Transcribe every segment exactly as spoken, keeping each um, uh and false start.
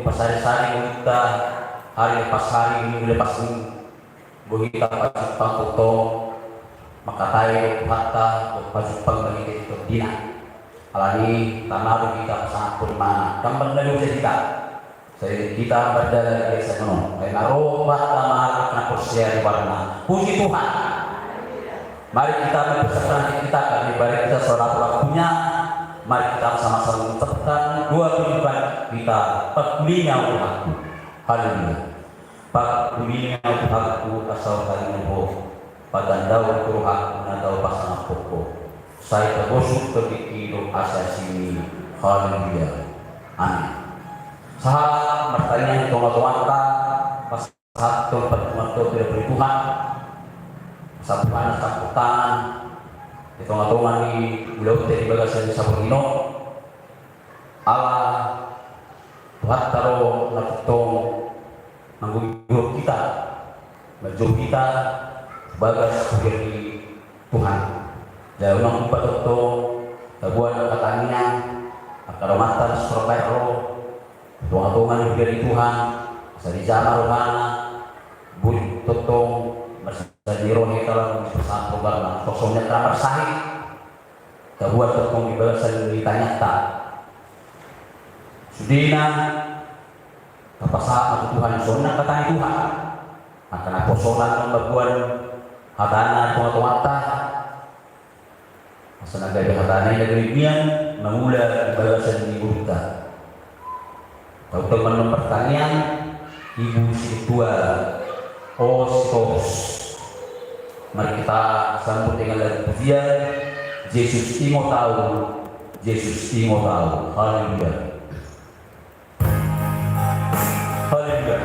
pasarisari muse hita, hari lepas hari, minggu lepas minggu. Boi hita pajumpang tongtong, mangkatai Tuhanta, pajumpang ma hita di tondina. Alani i tama do hita pasangaphon ibana, ndang mardosa hita. Sai hita mardalan biasa muse. Ai na ro Tuhanta mangalap na porsea di goarna. Puji Tuhan. Mari kita mempersiapkan hati kita, karena ibarat kita saudara pelakunya. Mari kita sama-sama mengucapkan doa kehidupan kita, Pangkulinga Ho Tuhanku. Haleluya. Pangkulinga Ho Tuhanku, asa hutaringot Ho, patandahon tu rohangku na tau pasangaphon Ho. Sai tagosuk tu tingki dohot asi-asimi. Haleluya. Amin. Sahat martangiang di tonga-tonganta, pasahathon partingkian tu Tuhan. Sapuhan na sampur tangan di tonga-tonga ni ulaonta di bagasan saborngin on. Ala Tuhanta do na tongtong manggohi hita, manjou hita bagas huria ni Tuhan. Jala unang hupa tongtong taboan angka tangiang, angka dongan na so ro, tonga-tonga ni huria ni Tuhan, asa dijama rohana, boi tongtong marsahit ni roha hita laho di pasangaphon goarna, songon na marsahi. Taboan tongtong di bagasan ni tangiangta. Sudena, tapasahat ma tu Tuhan songon na hata ni Tuhan. Angka naposo na mamboan hatana di tonga-tonganta. Asa na gabe hatana i na gabe mian mangula di bagasan ni ngolunta. Tautama ma partangiangan, Ibu Sintua, Os, Os. Mari kita sambut dengan lagu pujian, Jesus ingot Ahu, Jesus ingot Ahu. Haleluya. Haleluya.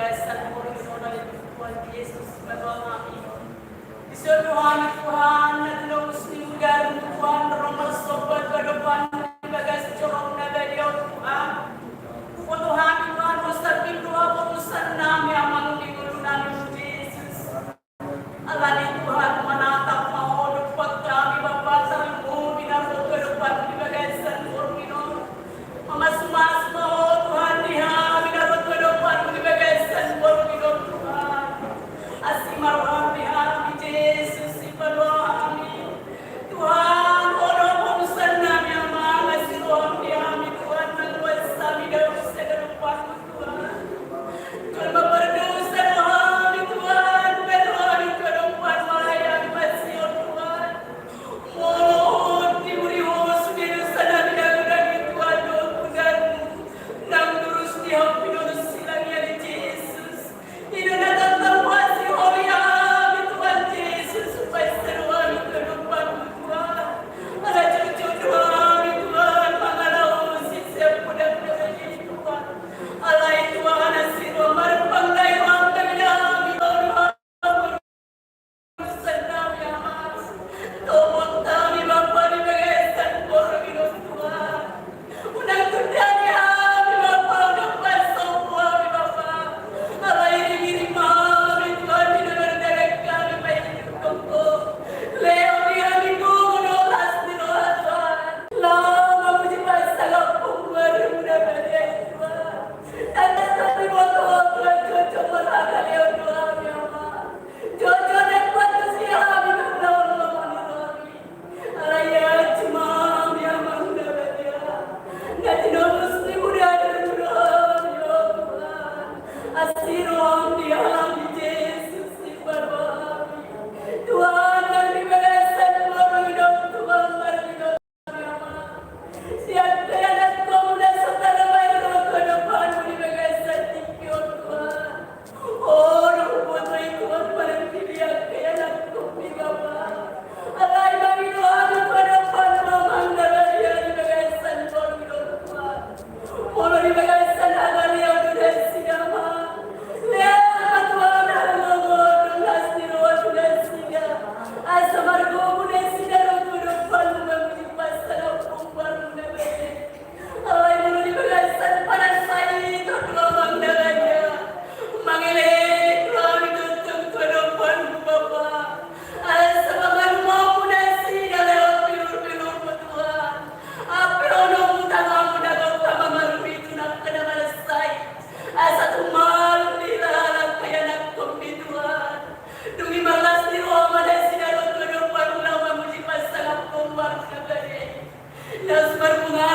Tuhan Yesus, Tuhan, Tuhan, na tinobus ni mudamu, Tuhan, ro marsomba tu adopanmu di bagas joro na badia on, Tuhan. Huboto hami, Tuhan, hosa pintu haposan nami, Amang, di ngolu nami, Jesus. Alani, Tuhan, manatap ma Ho dompak hami, Bapa, tarlumobi na ro tu adopanmu di bagasan borngin on. Mamasumasu ma Ho, Tuhan, di hami na ro tu adopanmu di bagasan borngin on, Tuhan. Asi ma roham di hami, Jesus, sipaloa hami. Tuhan, Ho do haposan nami, Amang, asi roham di hami, Tuhan, nang boasa hami dao sian adopanmu, Tuhan. Jolma pardosa do hami, Tuhan, bahen roha tu adopanmu, alai hami masihol, Tuhan. Molo Ho, diburi Ho sude dosa nami na godang i, Tuhan, dohot pudarmu, nang durus di hau pinurus silang i, ale Jesus. I do na tartarlumobi hami, Tuhan Jesus, hupasahat hami tu adopanmu, Tuhan. Ala jotjot do hami, Tuhan, mangalahon sisean podang dohot i, Tuhan. Alai, Tuhan, asi roham, marpanggai roham, hami, Tuhan. Tobang hami, Bapa, di bagasan borngin on, Tuhan. Unang tunda hami, Bapa, unang pasombu hami, Bapa. Alai iring-iring ma hami, Tuhan, di na mardalani hami, baik i tongtong. Lehon di hami gogo dohot las ni roha, Tuhan. Laho mamuji pasangap goarmu na badia i, Tuhan. Tanda tanda boto, Tuhan, jotjot marhagaleon do hami, Amang. Jotjot dengkuan do sian hami mangulahon lomo ni rohami. Alai aji ma hami, Amang na badia, na tinobus ni mudamu tu rohami, o Tuhan. Asi roham di hami, Jesus, sipaloa hami. Tuhan, nang di bagasan borngin on, Tuhan, marnida hami, Amang. Sian angka ianakhonmu na so tarbahen ro tu adopanmu di bagasan tingki on, Tuhan. Ho do huboto i, Tuhan, manang di angka ianakhonmi, Bapa. Alai mangido hami tu adopanmu, Amang na badia, di bagasan borngin on, Tuhan. Molo di bagasan hagaleon do nasida, Amang, lehon ma, Tuhan, hagogoon dohot las ni roha tu nasida. Asa margogo nasida ro tu adopanmu mamuji pasangap goarmu na badia i. Alai molo di bagasan panangiangan do, Amang na badia, mangelek rohami tongtong tu adopanmu, Bapa. Asa mangalumomuna nasida lewat pilur-pilurmu, Tuhan. Ampe onommu, tanganmu na gok, Amang, malum i tu angka na marasa i. Asa tung malum do i, Tuhan, angka ianakhonmi, Tuhan. Dung i marlas ni roha ma nasida ro tu adopanmu laho mamuji pasangap goarmu na badia i. Laos marbunga